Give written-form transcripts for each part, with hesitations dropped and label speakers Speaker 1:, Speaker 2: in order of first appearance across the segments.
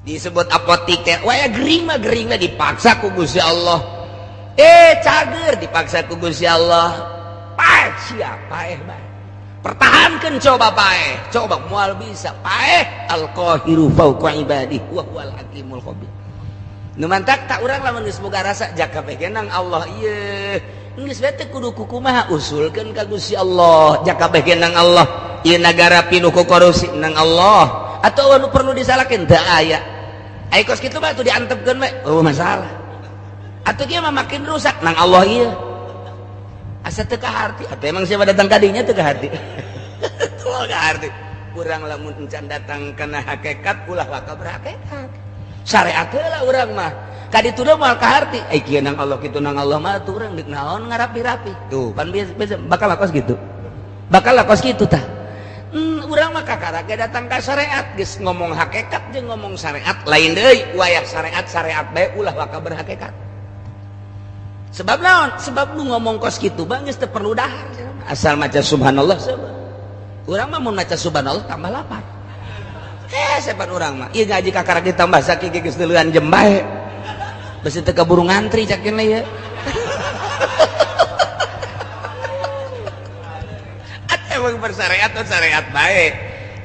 Speaker 1: Disebut apotik teh waya gering mah, gering mah dipaksa ku Gusti Allah, eh, cager dipaksa ku Gusti Allah. Paeh sia, paeh bae, pertahankan, coba paeh, coba moal bisa paeh. Al-qahiru fawqa ibadihi wa huwal hakimul khabir. Nu mantak tak urang lamun geus boga rasa jaka bae nang Allah ieu, geus bae teh kudu kukumaha, usulkeun ka Gusti Allah. Jaka bae nang Allah ieu, nagara pinuh ku korupsi, nang Allah atau anu perlu disalahkeun teu aya. Ai kos kitu mah atuh diantepkeun we, oh masalah atuh kieu mah makin rusak. Nang Allah ieu asa teu kaharti atau emang siapa datang kadinya teu kaharti? Teu kaharti. Urang lamun encan datang kana hakikat, ulah waka berhakikat, syariat heula. Urang mah kaditu moal kaharti. Ai kieu nang Allah, kitu nang Allah mah atuh urang deuk naon ngarapi-rapi tuh pan biasa, bakal kos gitu, bakal kos kitu tah. Urang mah kakara ge datang ka syariat. Geus ngomong hakikat jeung ngomong syariat lain deui. Wayah syariat, syariat bae, ulah waka berhakikat. Sebab naon? Sebab nu ngomong kos kitu bang geus teu perlu dahar, asal maca subhanallah. Sebab urang mah mun maca subhanallah tambah lapar. Eh, sepan urang mah ieu ngaji kakara ge tambah sakieu, geus neuleuan jem bae, besi teu kaburu ngantri cakeun ieu. Emang bersyariat atau syariat baik,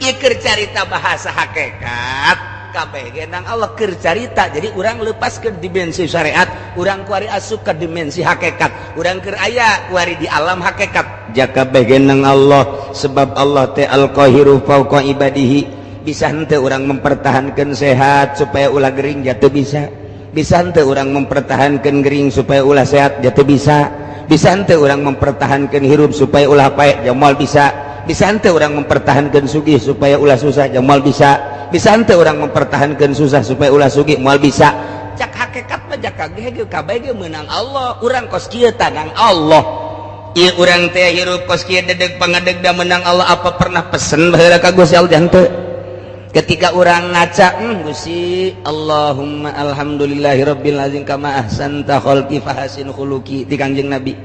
Speaker 1: ieu keur carita bahasa hakikat kabeh ge nang Allah, keur carita. Jadi urang lepas ke dimensi syariat, urang kuari asup ke dimensi hakikat, urang keur aya kuari di alam hakikat. Jaka kabeh ge nang Allah, sebab Allah teh al-qahiru fauqa ibadihi. Bisa henteu urang mempertahankan sehat supaya ulah gering? Jatuh bisa. Bisa henteu urang mempertahankan gering supaya ulah sehat? Jatuh bisa. Bisa henteu urang mempertahankan hirup supaya ulah paeh? Jamal bisa. Bisa henteu urang mempertahankan sugih supaya ulah susah? Jamal bisa. Bisa henteu urang mempertahankan susah supaya ulah sugih? Moal bisa. Cak hakikat mah jaka ge kabeh ge meunang Allah. Urang kos kieu nang Allah ieu, urang teh hirup kos kieu dedeg pangadeg da menang Allah. Apa pernah pesen baheula ka Gusti Allah? Henteu. Ketika urang ngaca, Gusti, Allahumma alhamdulillahirabbil azim kama ahsanta khalqi fahasin khuluqi, ti Kangjeng Nabi.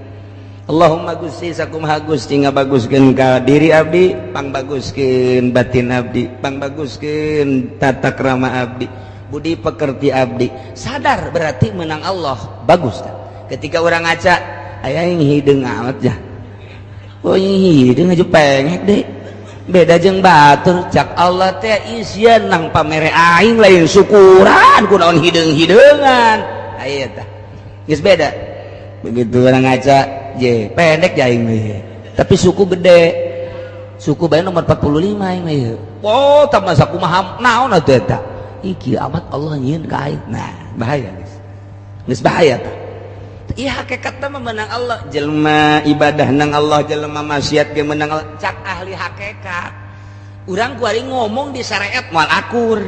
Speaker 1: Allahumma Gusti, sakumaha Gusti ngabaguskeun ka diri abdi, pangbaguskeun batin abdi, pangbaguskeun tata krama abdi, budi pekerti abdi. Sadar berarti menang Allah bagus tak? Ketika urang ngaca, aya yang hideung amat ya, oh hideung aja pengek deh, beda jeung batur. Cak Allah teh isian nang pamere aing, lain syukuran, kunaon hideung-hideungan aya tah? Geus beda. Begitu urang ngaca je pendek aing mah, tapi suku gede, suku bae nomor 45 aing mah ieu. Oh, tambah sakumaha, naon atuh eta? Iki amat Allah nyieun ka aing. Nah, bahaya geus, geus bahaya tah. Iya, hakikatna mah menang Allah. Jelema ibadah nang Allah, jelema maksiat ge menang Allah, cak ahli hakikat. Urang kuari ngomong di syariat moal akur,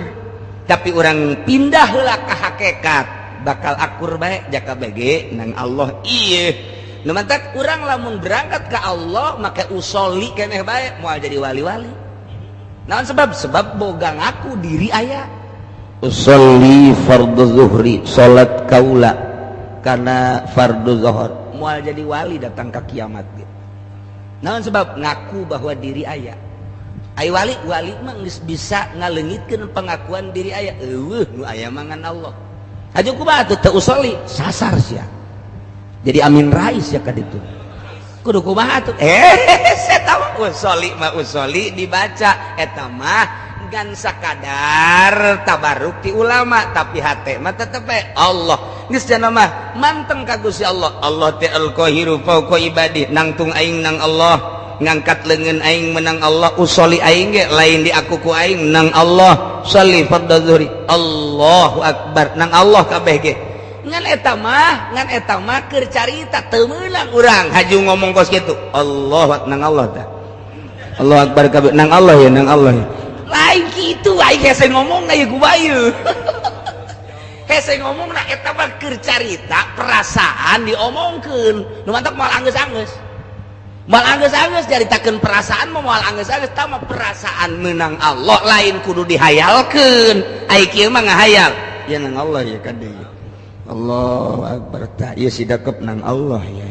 Speaker 1: tapi urang pindah heula ka hakikat bakal akur bae. Jaka bege nang Allah ieu. Nu mantak urang lamun berangkat ke Allah make usoli keneh bae moal jadi wali-wali. Naon sebab? Sebab boga ngaku diri aya. Usolli fardhu zuhri, salat kaula karena fardu zuhur, moal jadi wali datang ke kiamat gitu. Naon sebab? Ngaku bahwa diri aya. Ai wali, wali mah geus bisa ngaleungitkeun pengakuan diri aya. Eueuh nu aya mangan Allah. Haju kumaha atuh teu usoli? Sasar sia. Jadi Amin Rais ya ka ditu. Kudu kumaha atuh? Eh, saya tahu usoli mah usoli dibaca eta mah ngan sakadar tabaruk ti ulama, tapi hate mah tetep bae Allah. Geus cenah mah manteng ka Gusti Allah. Allah teh al-qahiru fauqa ibadi, nangtung aing nang Allah, ngangkat leungeun aing menang Allah, usoli aing ge lain di aku ku aing nang Allah. Sholli fardhu zuhri, Allahu akbar, nang Allah kabeh ge. Ngan eta mah, ngan eta mah keur carita, teu meunang urang haju ngomong kos kitu. Allah nang Allah tah. Allah akbar kabeh nang Allah ya, nang Allah ya. Lain kitu, aing hese ngomong na ieu kumaha hese ngomong na. Eta mah keur carita perasaan diomongkeun, nu mantak moal anggeus-anggeus, moal anggeus-anggeus caritakeun perasaan mah moal anggeus-anggeus. Tah mah perasaan menang Allah lain kudu dihayalkeun. Ai kieu mah ngahayal ya nang Allah ya kade. Allahu akbar, tah ieu si dakep nang Allah ya.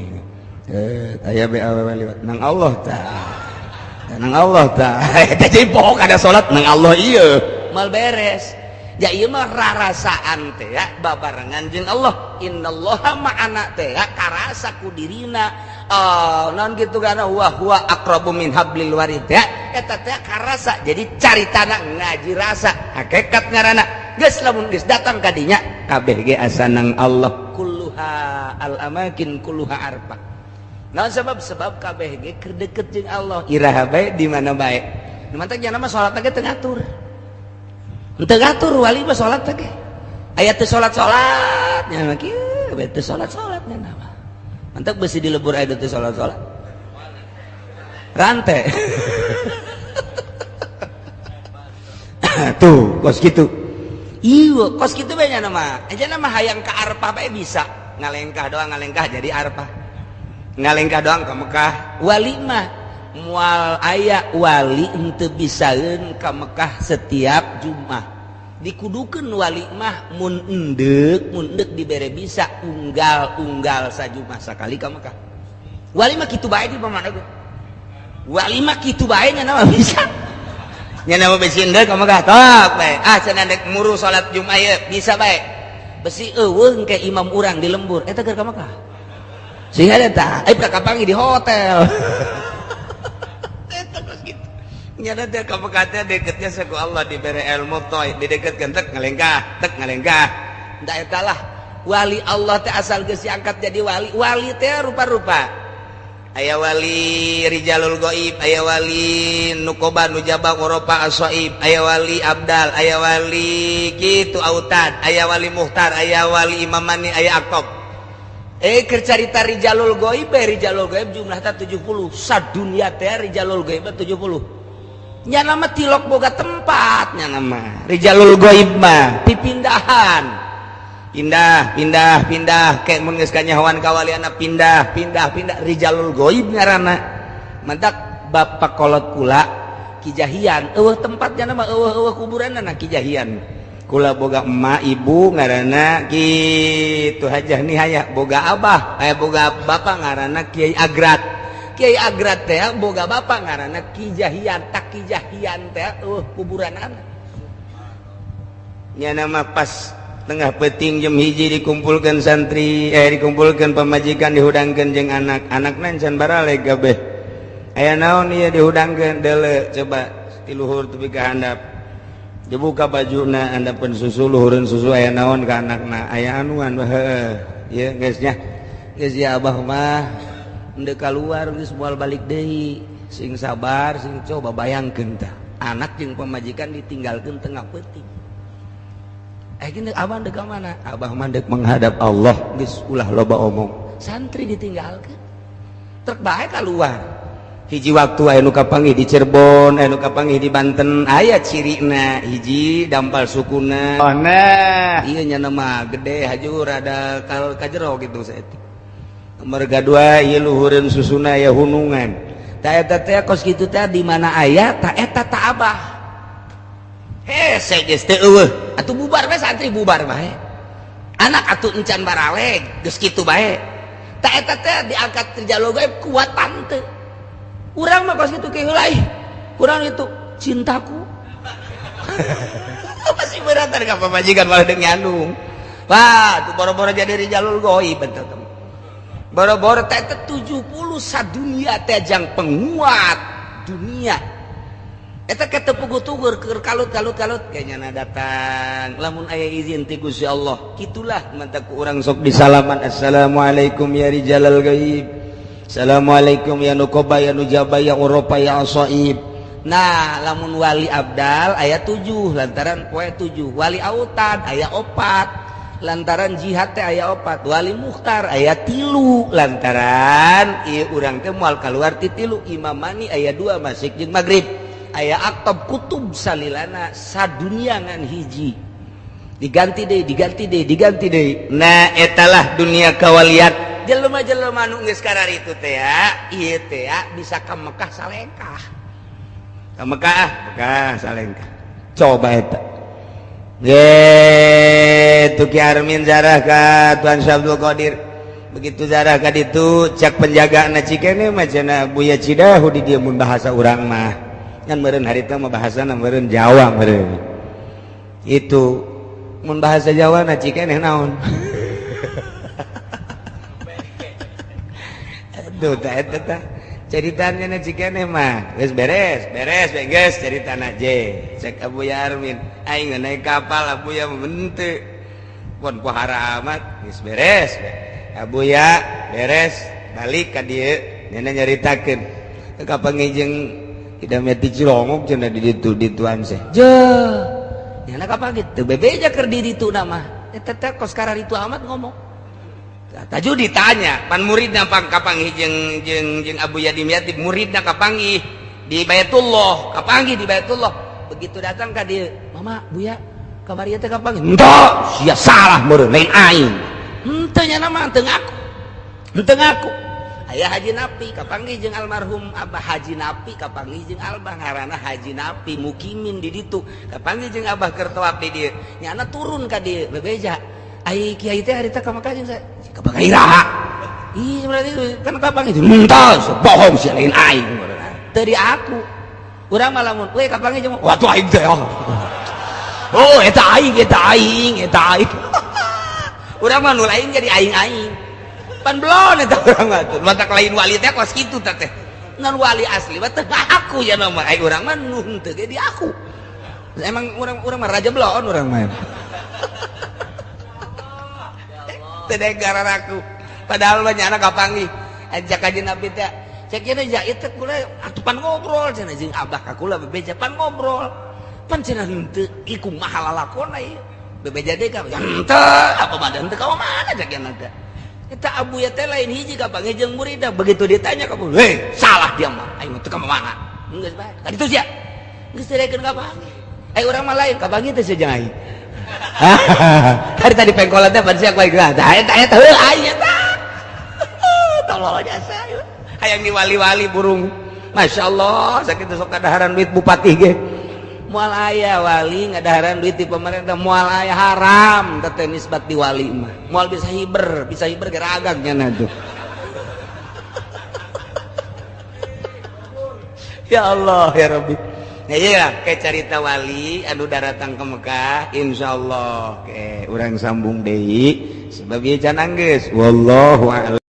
Speaker 1: Aya be awewe liwat, nang Allah tah. Nang Allah tah. Eta jadi poho kada salat, nang Allah ieu. Mal beres. Ya ieu mah rarasaan teh ya babarengan jeung Allah. Innallaha ma'ana teh ya karasa ku dirina. Oh, non gitu karena huwa huwa aqrabu min hablil warid ya. Eta teh karasa. Jadi caritana ngaji rasa, hakikat ngaranna. Geus lamun geus datang ka dinya kabeh ge asa nang Allah, kulluha al amakin kulluha arfah. Naon sebab sebab kabeh ge keur deket jeung Allah. Iraha bae, di mana bae. Nu mantak nya mah salat ge teu ngatur. Teu ngatur wali mah salat teh. Aya teu salat-salat nya mah kieu, bae teu salat-salat nya mah. Mantak besi dilebur aya teu salat-salat. Rantai. Tuh, kos kitu. Iya, kos kitu bae nya mah. Aja mah hayang ka Arfah bae bisa. Ngalengkah doang, ngalengkah jadi Arfah. Ngalengkah doang ke Mekah. Wali mah mual aya wali henteu bisaeun ka Mekah setiap Jumat. Dikudukeun wali mah mun endek dibere bisa unggal-unggal sajumat sakali ka Mekah. Wali mah kitu bae di pamana ge. Wali mah kitu bae nya mah bisa. Nya mah besi endek ka Mekah tok bae. Ah cenah dek muru salat Jumat ieu bisa bae. Besi eueuh ke imam urang di lembur eta keur ka Mekah. Sehingga eta eh kapanggih di hotel. Nyana teh ka Mekah teh deketnya saku Allah dibere ilmu toy dideketkeun tek ngalengkah tek ngalengkah. Da eta lah wali Allah teh asal geus diangkat jadi wali. Wali teh rupa-rupa. Aya wali rijalul gaib, aya wali nukoba nujaba oropa asoib, aya wali abdal, aya wali kitu autad, aya wali muhtar, aya wali imamani, aya akob. Keur carita rijalul gaib, rijalul gaib jumlahna 70. Sadunya teh rijalul gaib 70. Nya nama tilok boga tempatnya nama rijalul gaib mah pipindahan. Pindah, pindah, pindah kayak mun geus kanyahoan kawaliana pindah, pindah, pindah rijalul gaib ngaranna. Mantak bapak kolot kula Kijahian, eueuh tempatnya nama eueuh-eueuh kuburanna Kijahian. Kula boga emak ibu ngaranna kitu Hajah Nihaya, boga abah boga bapak ngaranna Kiai Agrat. Kiai Agrat teh boga bapak ngaranna Kijahian, tak Kijahian teh kuburanana. Nya nama pas tengah peting jam 1 dikumpulkan santri, dikumpulkan pamajikan, dihudangkeun jeung anak-anakna can baraleg kabeh. Aya naon ieu dihudangkeun deuleu coba ti luhur tepi ka handap. Dibuka bajuna handapeun susu, luhureun susu, aya naon ka anakna, aya anuan heuh. Ieu geus nya. Geus ya abah mah endek keluar geus moal balik deui. Sing sabar, sing coba bayangkeun tah. Anak jeung pamajikan ditinggalkeun tengah peuting. Gini abah dek mana? Abah mah dek menghadap Allah, geus ulah loba omong. Santri ditinggalkeun. Trek bae keluar. Hiji waktu aya nu kapanggih di Cirebon, aya nu kapanggih di Banten, aya cirina hiji dampal sukuna.
Speaker 2: Oh, nah.
Speaker 1: Ieu nya mah gede haju rada kal kajero gitu saeutik. Merga dua ieu luhureun susuna aya hunungan. Ta eta teh kos kitu teh di mana aya ta eta ta abah. Hese geus teu eueuh. Atuh bubar bae santri bubar bae. Anak atuh encan baraleg geus kitu bae. Ta eta teh diangkat rijalul gaib kuat tante. Urang mah kos kitu kieu heula ih. Kurang itu cintaku. Masih berat ka pamajikan malah deung nyandung. Wah, tuh boro-boro jadi rijalul gaib eta teh. Boro-boro teh 70 sadunia teh jang penguat dunia. Eta ketepugu tugur keur kalut kalut kalut kayaknya na datang lamun aya izin ti Gusti Allah. Kitulah mantak ku urang sok disalaman, assalamualaikum ya rijalal gaib, assalamualaikum ya nukoba ya nujaba ya uropa ya asaib. Nah lamun wali abdal aya 7 lantaran poe 7, wali autad aya 4 lantaran jihad teh aya 4, wali mukhtar aya 3 lantaran ieu urang teh moal kaluar ti 3, imamani aya 2 masik jeung magrib, aya aktab kutub salilana sadunia ngan hiji diganti deui, diganti deui, diganti deui. Nah etalah dunia kawalian. Jelema-jelema nu geus kararitu teh ya ieu teh ya bisa ka Mekah salengkah, ka Mekah Mekah salengkah. Coba eta Ye, tu Ki Armin zarah ka Tuan Syekh Abdul Qadir. Begitu zarah ka ditu, cak penjaga na cikene mah cenah Buya Cidahu di dieu mun bahasa urang mah. Ngan meureun harita mah bahasana meureun Jawa meureun. Itu mun bahasa Jawa na cikene naon? Aduh, tah eta tah. Ceritanya na cikene mah geus beres, beres geus ceritana je. Cek Abuya Armin, aing naik kapal Abuya henteu. Pon pohara amat geus beres. Abuya beres balik ka dieu nya nyaritakeun ka pangijeng Hidameti Cilongok cenah di ditu dituan seh. Je. Nya kapan gitu bebeja keur di ditu mah. Eta teh kos kararitu amat ngomong. Taju ditanya, pan muridna pang kapanggih jeung jeung jeung Abuya Dimyati, muridna kapanggih di Baitullah, kapanggih di Baitullah. Begitu datang ka dieu, "Mama, Buya, kamari teh kapanggih?" "Henteu, sia salah meureun lain aing." Henteu nya mah teu ngaku. Henteu ngaku. Aya Haji Napi kapanggih jeung almarhum Abah Haji Napi kapanggih jeung Abah ngaranna Haji Napi mukimin di ditu. Kapanggih jeung Abah keur tawaf di dieu. Nyana turun ka dieu bebeja. Ai kiai teh harita ka Mekah jeung saya. Ka iraha. Ih berarti kan kapanggih henteu, bohong sia lain aing. Teu di aku. Urang mah lamun we kapanggih jeung wah aing teh. Oh eta aing, eta aing, eta aing. Urang mah nu lain jadi aing-aing. Pan belon eta urang mah tuh. Matak lain wali teh kos kitu teh. Ngan wali asli mah teu ngaku ya mah. Ai urang mah nu henteu ge di aku. Emang urang mah raja belon urang mah. Teu gara aku. Padahal mah nyana kapanggih. Ajak ka Nabi teh. Cek ieu ja ieu teh kula atuh pan ngobrol cenah jeung abah ka kula bebeja pan ngobrol. Pan cenah henteu ieu kumaha lalakonna ieu. Bebeja deui ka henteu apa badan teu ka mana cek ieu teh. Eta Abuya teh lain hiji kapanggih jeung muridna. Begitu ditanya ka heh salah dia mah aing mah teu ka mana. Geus bae. Ka ditu sia. Geus teu kapanggih. Ai urang mah lain kapanggih teh sia jeung aing. Hari tadi pengkolan teh pan sia ku aing tah eta eta heuh aing eta. Tolol jasa. Hayang diwali-wali burung. Masya Allah sakitu sok kadaharan duit bupati ge. Moal aya wali ngadaharan duit di pemerintah, moal aya haram teh nisbat di wali mah. Moal bisa hiber geragag nya tuh. Ya Allah ya Rabbi. Nah iya kayak carita wali anu daratang ke Mekah insyaallah ke urang sambung deui sebab ieu can anggeus wallahu a'lam.